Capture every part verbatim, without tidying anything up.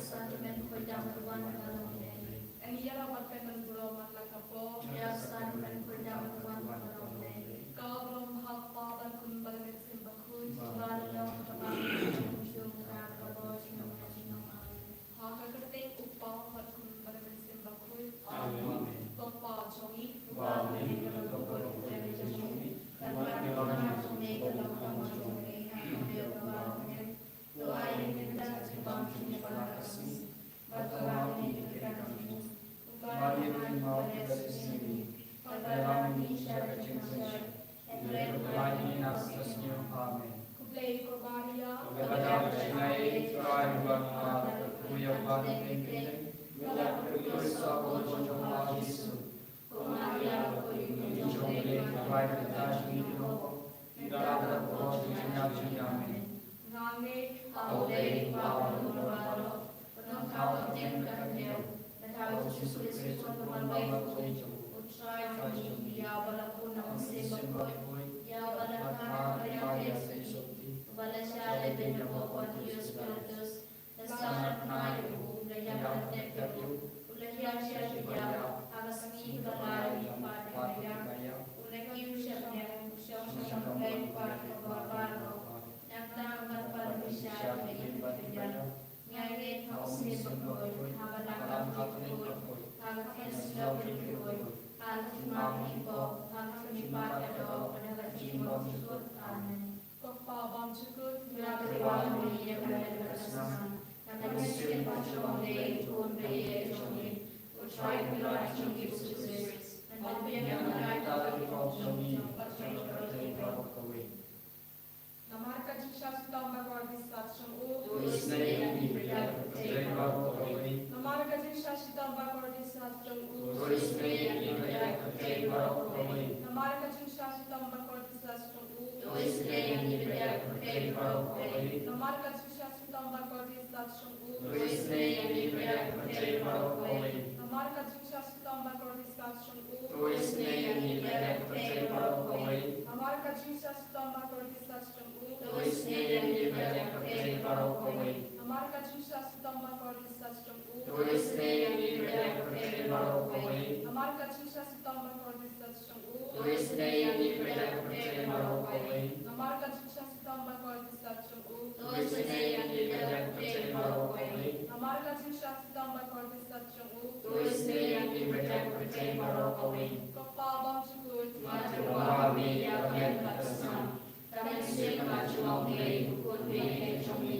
San men khuid da man wan ka long dei. Ngi ïarap ban pynban burom man la ka pop. Ïa san men khuid da man wan ka long dei. Ka burom ha ka Kpa bad Khun bad Mynsiem Bakhuid. Ba la long ha ka bynta jong ka bor jong ka jong. Ha ka kyrteng u Kpa bad Khun bad Mynsiem Bakhuid. Amen. Ko Kpa jong ngi. Ba ha bneng ka long ka bor jong ngi. Bad ban ka jong ngi ka long ka bor jong ngi. Ha ka bneng. To ai ïa ngi mynta ka jingbam jong ngi ba la ka sngi. Bad to ai ïa ngi ka jingmut. Kumba ngi ai ïa ngi ba la ka sngi. Bad to ai ïa ngi sha ka jingshai. Hynrei to ai ïa ngi na ka sngi. Amen. Khublei ko Maria. Kaba dap ka jingai, Trai u la ha bad ka kyrkhu ïa phi bad ki kynthei. Bad ka kyrkhu ïa u sa bun jong phi u la Jisu. Ko Maria, ko Ïing jong U Blei, ko Trai ka jong ngi ki nongpop, mynta bad ha ka por jong ka jingïap jong ngi. Amen. Nga ngeit ha U Blei Uba u Nongpynim baroh, ba nongthaw ha ka bneng bad ka hynñiew, bad ha U Jisu Khrist u khun ba la wei jong U Trai jong ngi, ïa uba la bun na U Mynsiem Bakhuid, ïa uba la kha ha ka Maria Theisotti, uba la shah lehbeiñ na u Pontius Pilatus, la sah na bnai ïa u, la ïap bad la tep ïa u, u la hiar sha ki ïap, ha ka sngi kaba lai u la pat ïa ka ïap, u la kiew sha bneng, u shong sha ka bynta kaba bha baroh. Nangta u la pan bishar ïa ki bad ki ïap. Nga ngeit ha U Mynsiem Bakhuid, ha ka Balang Katholik bakhuid, ha ka jingïasyllok bad ki khuid, ha ka jingmap ki pop, ha ka jingmihpat ka doh, bad ha ka jingmyntoi jingkut. Amen. Ko Kpa bymjukut, nga tyrwa ha me ïa ka met bad ka snam. Ka mynsiem bymjukut jong U Blei U Khun ba ïeit jong ngi, U Trai Kynrad jong ngi U Jisu Khrist, yn pynbiang ïa ngi na ka bynta ki pop jong ngi, bad jong ka pyrthei baroh kawei. Namar ka jingshah shitom bakordit sat jong u, to isynei ïa ngi bad ïa ka pyrthei baroh kawei. Namar ka jingshah shitom bakordit sat jong u, to isynei ïa ngi bad ïa ka pyrthei baroh kawei. Namar ka jingshah shitom bakordit sat jong u, to isynei ïa ngi bad ïa ka pyrthei baroh kawei. Namar ka jingshah shitom bakordit sat jong u, to isynei ïa ngi bad ïa ka pyrthei baroh kawei. Namar ka jingshah shitom bakordit sat jong u, to isynei ïa ngi bad ïa ka pyrthei baroh kawei. Namar ka jingshah shitom bakordit sat jong u, to isynei ïa ngi bad ïa ka pyrthei baroh kawei. Namar ka jingshah shitom bakordit sat jong u, to isynei ïa ngi bad ïa ka pyrthei baroh kawei. Namar ka jingshah shitom bakordit sat jong u, to isynei ïa ngi bad ïa ka pyrthei baroh kawei. Namar ka jingshah shitom bakordit sat jong u, to isynei ïa ngi bad ïa ka pyrthei baroh kawei. Namar ka jingshah shitom bakordit sat jong u, to isynei ïa ngi bad ïa ka pyrthei baroh kawei. Ko Kpa bymjukut, nga tyrwa ha me ïa ka met bad ka snam. Ka mynsiem bymjukut jong U Blei U Khun ba ïeit jong ngi,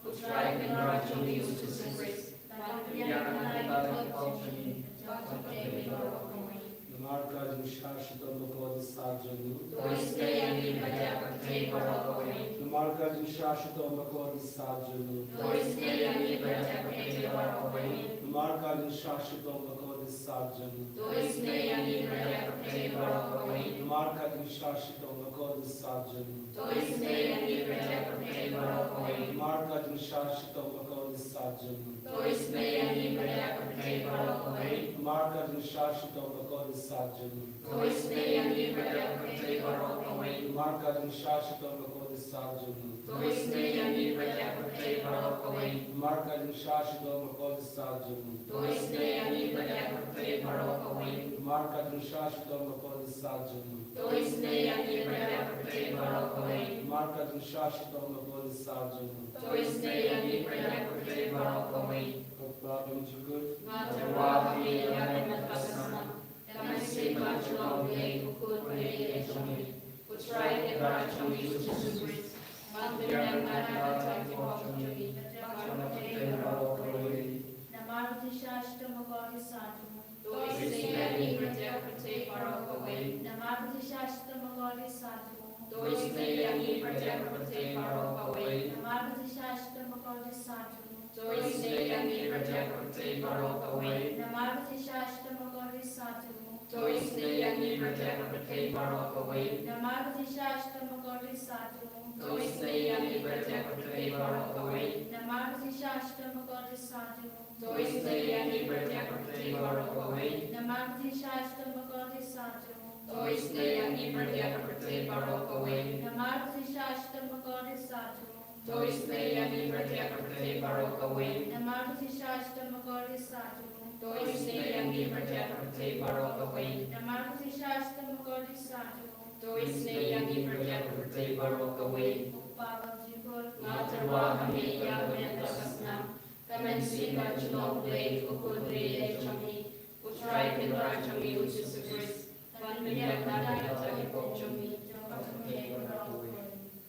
U Trai Kynrad jong ngi U Jisu Khrist, ban pynbiang ïa ngi na ka bynta ki pop jong ngi, bad jong ka pyrthei baroh kawei. Namar ka jingshah shitom bakordit sat jong u, to isynei ïa ngi bad ïa ka pyrthei baroh kawei. Namar ka jingshah shitom bakordit sat jong u, to isynei ïa ngi bad ïa ka pyrthei baroh kawei. Namar ka jingshah shitom bakordit sat jong u, to isynei ïa ngi bad ïa ka pyrthei baroh kawei. Namar ka jingshah shitom bakordit sat jong u, to isynei ïa ngi bad ïa ka pyrthei baroh kawei. Namar ka jingshah shitom bakordit sat jong u, to isynei ïa ngi bad ïa ka pyrthei baroh kawei. Namar ka jingshah shitom bakordit sat jong u, to isynei ïa ngi bad ïa ka pyrthei baroh kawei. Namar ka jingshah shitom bakordit sat jong u, to isynei ïa ngi bad ïa ka pyrthei baroh kawei. Namar ka jingshah shitom bakordit sat jong u, to isynei ïa ngi bad ïa ka pyrthei baroh kawei. Namar ka jingshah shitom bakordit sat jong u, to isynei ïa ngi bad ïa ka pyrthei baroh kawei. Namar ka jingshah shitom bakordit sat jong u, to isynei ïa ngi bad ïa ka pyrthei baroh kawei. Ko Kpa bymjukut, nga tyrwa ha me ïa ka met bad ka snam. Ka mynsiem bymjukut jong U Blei U Khun ba ïeit jong ngi, U Trai Kynrad jong ngi U Jisu Khrist, ban pynbiang ïa ngi na ka bynta ki pop jong ngi, bad jong ka pyrthei baroh kawei. Namar ka jingshah shitom bakordit sat jong u, to isynei ïa ngi bad ïa ka pyrthei baroh kawei. Namar ka jingshah shitom bakordit sat jong u, to isynei ïa ngi bad ïa ka pyrthei baroh kawei. Namar ka jingshah shitom bakordit sat jong u, to isynei ïa ngi bad ïa ka pyrthei baroh kawei. Namar ka jingshah shitom bakordit sat jong u, to isynei ïa ngi bad ïa ka pyrthei baroh kawei. Namar ka jingshah shitom bakordit sat jong u, to isynei ïa ngi bad ïa ka pyrthei baroh kawei. Namar ka jingshah shitom bakordit sat jong u, to isynei ïa ngi bad ïa ka pyrthei baroh kawei. Namar ka jingshah shitom bakordit sat jong u, to isynei ïa ngi bad ïa ka pyrthei baroh kawei. Namar ka jingshah shitom bakordit sat jong u, To isynei ïa ngi bad ïa ka pyrthei baroh kawei. Namar ka jingshisha shitom bakordit sah jong u. To isynei ïa ngi bad ïa ka pyrthei baroh kawei. Namar ka jingshisha shitom bakordit sah jong u. To isynei ïa ngi bad ïa ka pyrthei baroh kawei. Ko Kpa Bapjingkut. Nga tyrwa ha me ïa ka met bad ka snam. Ka mynsiem bad u Blei, u Khun barieh jong ngi, U Trai Kynrad jong ngi U Jisu Khrist, ban pynbiang na ka bynta ki pop jong ngi.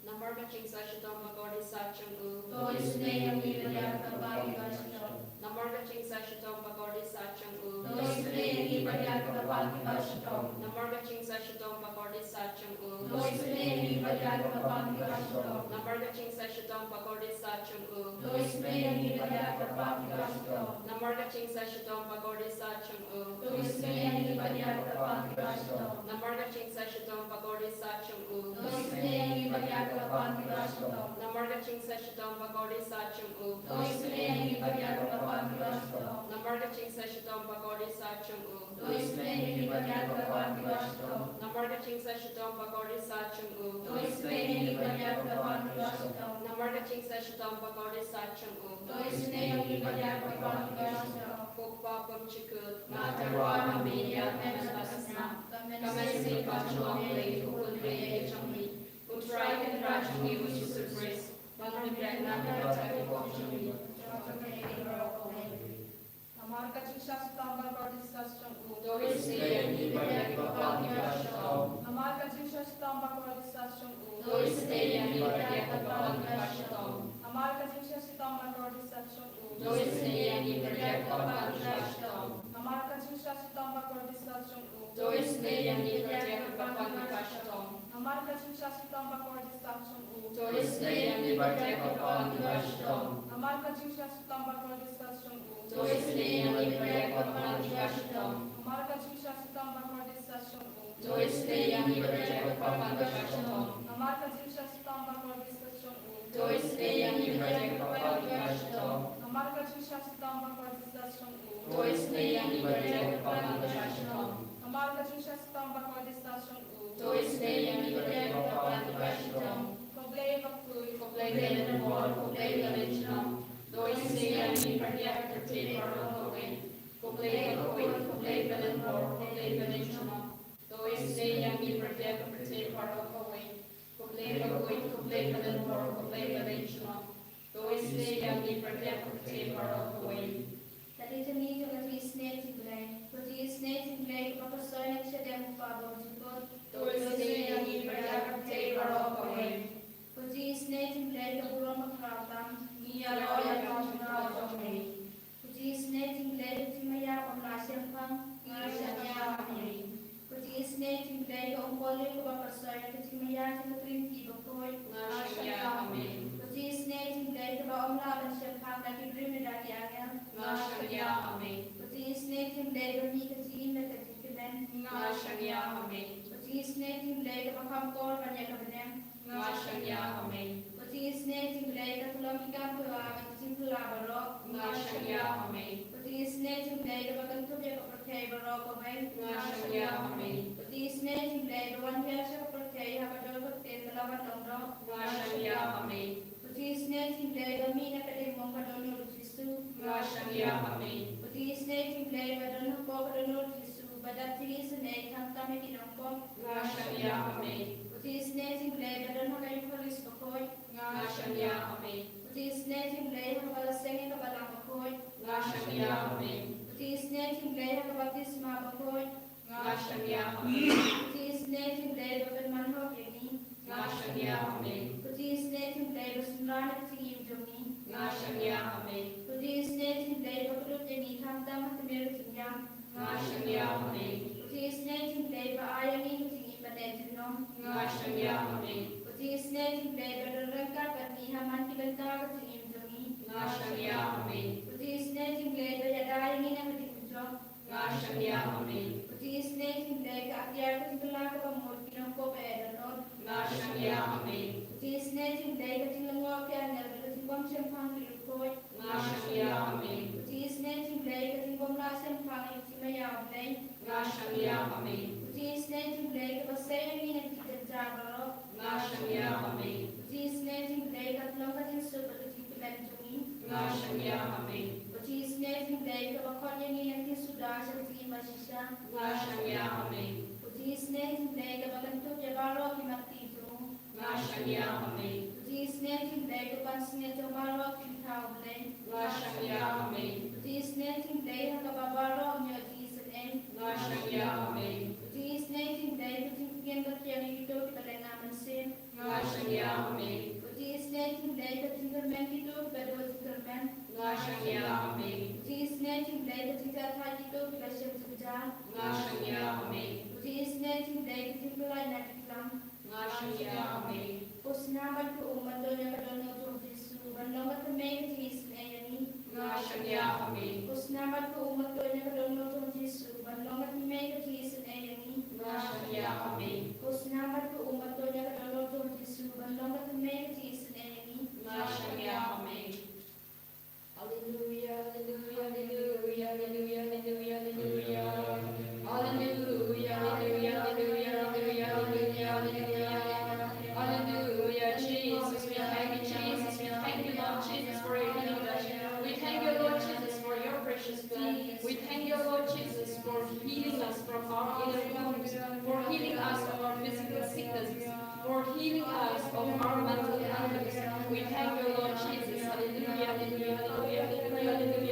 Namar ka jingshisha shitom bakordit sah jong u. To isynei ïa ngi bad ïa ka bynta ki bashitom. Namar ka jingshisha shitom bakordit sah jong u. To isynei ïa ngi bad ïa ka bynta ki bashitom. Namar ka jingshisha shitom bakordit sah jong u. To isynei ïa ngi bad ïa ka bynta ki bashitom. Namar ka jingshisha shitom bakordit sah jong u. To isynei ïa ngi bad ïa ka bynta ki bashitom. Namar ka jingshisha shitom bakordit sah jong u. To isynei ïa ngi bad ïa ka bynta ki bashitom. Namar ka jingshisha shitom bakordit sah jong u. To isynei ïa ngi bad ïa ka bynta ki bashitom. Namar ka jingshisha shitom bakordit sah jong u. To isynei ïa ngi bad ïa ka bynta ki bashitom. Namar ka jingshisha shitom bakordit sah jong u. To isynei ïa ngi bad ïa ka bynta ki bashitom. Namar ka jingshisha shitom bakordit sah jong u. To isynei ïa ngi bad ïa ka bynta ki bashitom. Namar ka jingshisha shitom bakordit sah jong u. To isynei ïa ngi bad ïa ka bynta ki bashitom. Ko Kpa Bapjingkut. Nga tyrwa ha me ïa ka met bad ka snam. Ka mynsiem bad u Blei, U Khun barieh jong ngi, U Trai Kynrad jong ngi U Jisu Khrist, ban pynbiang na ka bynta ki pop jong ngi. Namar ka jingshisha shitom bakordit sah jong u. To isynei ïa ngi bad ïa ka bynta ki bashitom. Namar ka jingshisha shitom bakordit sah jong u. To isynei ïa ngi bad ïa ka bynta ki bashitom. Namar ka jingshisha shitom bakordit sah jong u. To isynei ïa ngi bad ïa ka bynta ki bashitom. Namar ka jingshisha shitom bakordit sah jong u. To isynei ïa ngi bad ïa ka bynta ki bashitom. Namar ka jingshisha shitom bakordit sah jong u. To isynei ïa ngi bad ïa ka bynta ki bashitom. Namar ka jingshisha shitom bakordit sah jong u. To isynei ïa ngi bad ïa ka bynta ki bashitom. Namar ka jingshisha shitom bakordit sah jong u. To isynei ïa ngi bad ïa ka bynta ki bashitom. Namar ka jingshisha shitom bakordit sah jong u. To isynei ïa ngi bad ïa ka bynta ki bashitom. Namar ka jingshisha shitom bakordit sah jong u. To isynei ïa ngi bad ïa ka bynta ki bashitom. Namar ka jingshisha shitom bakordit sah jong u. To isynei ïa ngi bad ïa ka bynta ki bashitom. Ko Blei bakhuid, ko Blei ba lyngkor, ko Blei ba lyngkhuh. To isynei ïa ngi bad ïa ka pyrthei baroh kawei. Ko Blei bakhuid, ko Blei ba lyngkor, ko Blei ba lyngkhuh. To isynei ïa ngi bad ïa ka pyrthei baroh kawei. Ko Blei bakhuid, ko Blei ba lyngkor, ko Blei ba lyngkhuh. To isynei ïa ngi bad ïa ka pyrthei baroh kawei. Ka dei jingmut jong ka jingisynei jong U Blei. Ka jingisynei jong U Blei kaba pynshoi na ka shadem U Kpa Bapjingkut. To isynei ïa ngi bad ïa ka pyrthei baroh kawei. Ka jingisynei jong U Blei ka burom ba khraw tam. Ngi ïaroh ïa ka jingmut jong U Blei. Ka jingisynei jong U Blei ka jingmaïa bym lah shemphang. Nga shaniah ha me. Ka jingisynei jong U Blei ka umkohliew kaba pyrshoi na ka jingmaïa jong ka Trinity bakhuid. Nga shaniah ha me. Ka jingisynei jong U Blei kaba ym lah ban shemphang da ki briew ne da ki angel. Nga shaniah ha me. Ka jingisynei jong U Blei ba mih ka jingim bad ka jingkmen. Nga shaniah ha me. Ka jingisynei jong U Blei kaba kham kor ban ïa ka bneng. Nga shaniah ha me. Ka jingisynei jong U Blei ka kyllon ki kam kylla bad ki jingphylla baroh. Nga shaniah ha me. Ka jingisynei jong U Blei kaba kynthup ïa ka pyrthei baroh kawei. Nga shaniah ha me. Ka jingisynei jong U Blei ba wan hiar sha ka pyrthei ha ka doh ka ktien ba la wan long doh. Nga shaniah ha me. Ka jingisynei jong U Blei ba mih na ka diengphna ka dohnud U Jisu. Nga shaniah ha me. Ka jingisynei jong U Blei ba don hapoh ka dohnud U Jisu ba dap jingisynei khamtam ïa ki nongpop. Nga shaniah ha me. Ka jingisynei jong U Blei ba don ha ka Eukharist bakhuid. Nga shaniah ha me. Ka jingisynei jong U Blei ha kaba la seng ïa ka Balang bakhuid. Nga shaniah ha me. Ka jingisynei jong U Blei ha ka baptisma bakhuid. Nga shaniah ha me. Ka jingisynei jong U Blei ba pynman hok ïa ngi. Nga shaniah ha me. Ka jingisynei jong U Blei ba synran ïa ka jingim jong ngi. Nga shaniah ha me. Ka jingisynei jong U Blei ba kdup ïa ngi khamtam ha tmier ka jingïap. Nga shaniah ha me. Ka jingisynei jong U Blei ba ai ïa ngi ka jingim ban leh junom. Nga shaniah ha me. Ka jingisynei jong U Blei ba don ryngkat bad ngi ha man ki bynta ka jingim jong ngi. Nga shaniah ha me. Ka jingisynei jong U Blei ba ïada ïa ngi na ka ding kjok. Nga shaniah ha me. Ka jingisynei jong U Blei ka atiar ka jingkylla kaba mut ki nongpop ba eh dohnud. Nga shaniah ha me. Ka jingisynei jong U Blei ka jinglyngngoh ki angel bad ka jingbym shemphang ki lut khuid. Nga shaniah ha me. Ka jingisynei jong U Blei ka jingbym lah shemphang ïa ka jingmaïa U Blei. Nga shaniah ha me. Ka jingisynei jong U Blei kaba sei ïa ngi na ka jingjynjar baroh. Nga shaniah ha me. Ka jingisynei jong U Blei ka long ka jingsuk bad ka jingkmen jong ngi. Nga shaniah, amen. Ko Jisu shisnei jong ngi, kaba khot ïa ngi na ka jingsuda sha ka jingim bashisha. Nga shaniah, amen. Ko Jisu shisnei jong ngi, kaba kyntup ïa baroh ki mat jong ngi. Nga shaniah, amen. Ko Jisu shisnei jong ngi, ka pansngiat jong baroh ki ktien U Blei. Nga shaniah, amen. Ko Jisu shisnei jong ngi, ha kaba baroh ngi ïoh jingïaseng. Nga shaniah, amen. Ko Jisu shisnei jong ngi, ka jingpynïeng bad ka jingïeit ïa kito kiba leh nga mynsiem. Nga shaniah, amen. Ko Jisu shisnei jong ngi, ka jingkyrmen kito kiba duh jingkyrmen. Nga shaniah, amen. Ko Jisu shisnei jong ngi, ka jingjahthait kito kiba shem jynjar. Nga shaniah, amen. Ko Jisu shisnei jong ngi, ka jingpyllait na ki klam. Nga shaniah, amen. Ko snam bad ko um ban don ïa ka dohnud jong U Jisu, ban long ka tyrmai ka jingïaseng ïa ngi. Nga shaniah, amen. Ko snam bad ko um ban don ïa ka dohnud jong U Jisu, ban long ka tyrmai ka jingïaseng ïa ngi. Nga shaniah, amen. Ko snam bad ko um ban don ïa ka dohnud jong U Jisu, ban long ka tyrmai ka jingïaseng ïa ngi. Nga shaniah, amen. Hallelujah, hallelujah, hallelujah. Hallelujah, hallelujah, hallelujah. Hallelujah, Jesus, we thank you, Jesus, we thank you, Lord Jesus, for your healing touch. We thank you, Lord Jesus, for your precious blood. We thank you, Lord Jesus, for healing us from our inner wounds, for healing us of our physical sicknesses, for healing us of our mental illness. We thank you, Lord Jesus. Hallelujah, hallelujah, hallelujah.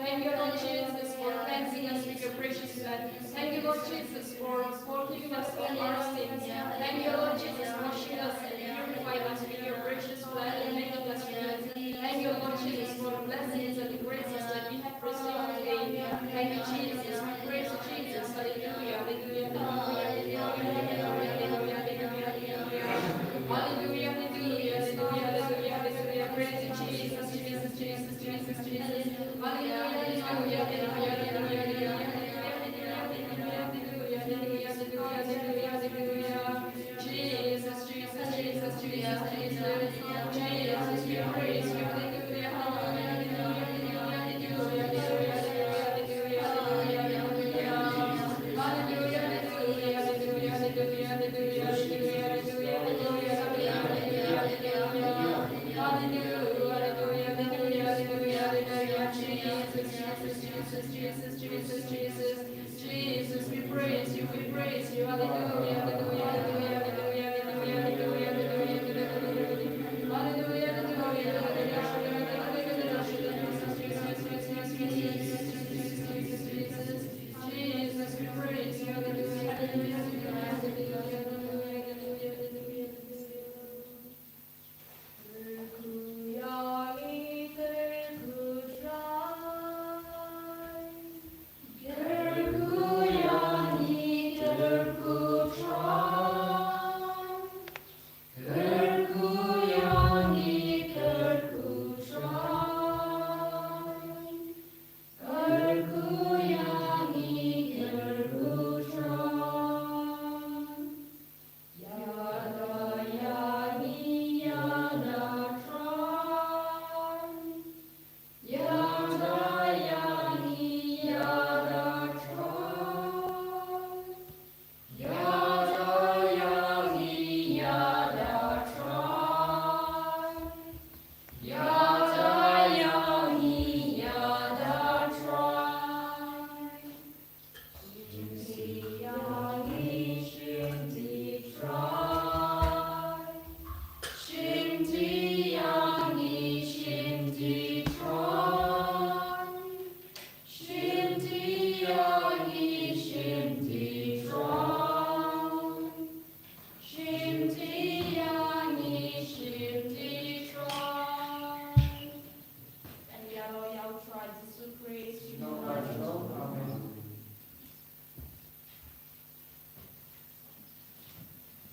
Thank you, Lord Jesus, for cleansing us with your precious blood. Thank you, Lord Jesus, for forgiving us of our sins. Thank you, Lord Jesus, for washing us and purifying us with your precious blood and making us new. Thank you, Lord Jesus, for the blessings and the graces that we have received today. Thank you, Jesus. We praise you, Jesus. Hallelujah, hallelujah, hallelujah, hallelujah, hallelujah, hallelujah, hallelujah. Hallelujah, hallelujah, hallelujah, hallelujah, hallelujah. Praise you, Jesus, Jesus, Jesus, Jesus, Jesus. Hallelujah, hallelujah, hallelujah, hallelujah. Jesus, Jesus, Jesus, Jesus, Jesus. Jesus, we praise you. Hallelujah, hallelujah, hallelujah, hallelujah. Hallelujah, hallelujah, hallelujah. Hallelujah, hallelujah, hallelujah, hallelujah, hallelujah. Hallelujah, hallelujah, hallelujah, hallelujah. Hallelujah, hallelujah, hallelujah, hallelujah, hallelujah. Jesus, Jesus, Jesus, Jesus, Jesus, Jesus. Jesus, we praise you, we praise you. Hallelujah, hallelujah, hallelujah, hallelujah. Hallelujah, hallelujah, hallelujah. Jesus, we praise you. Hallelujah, hallelujah, hallelujah.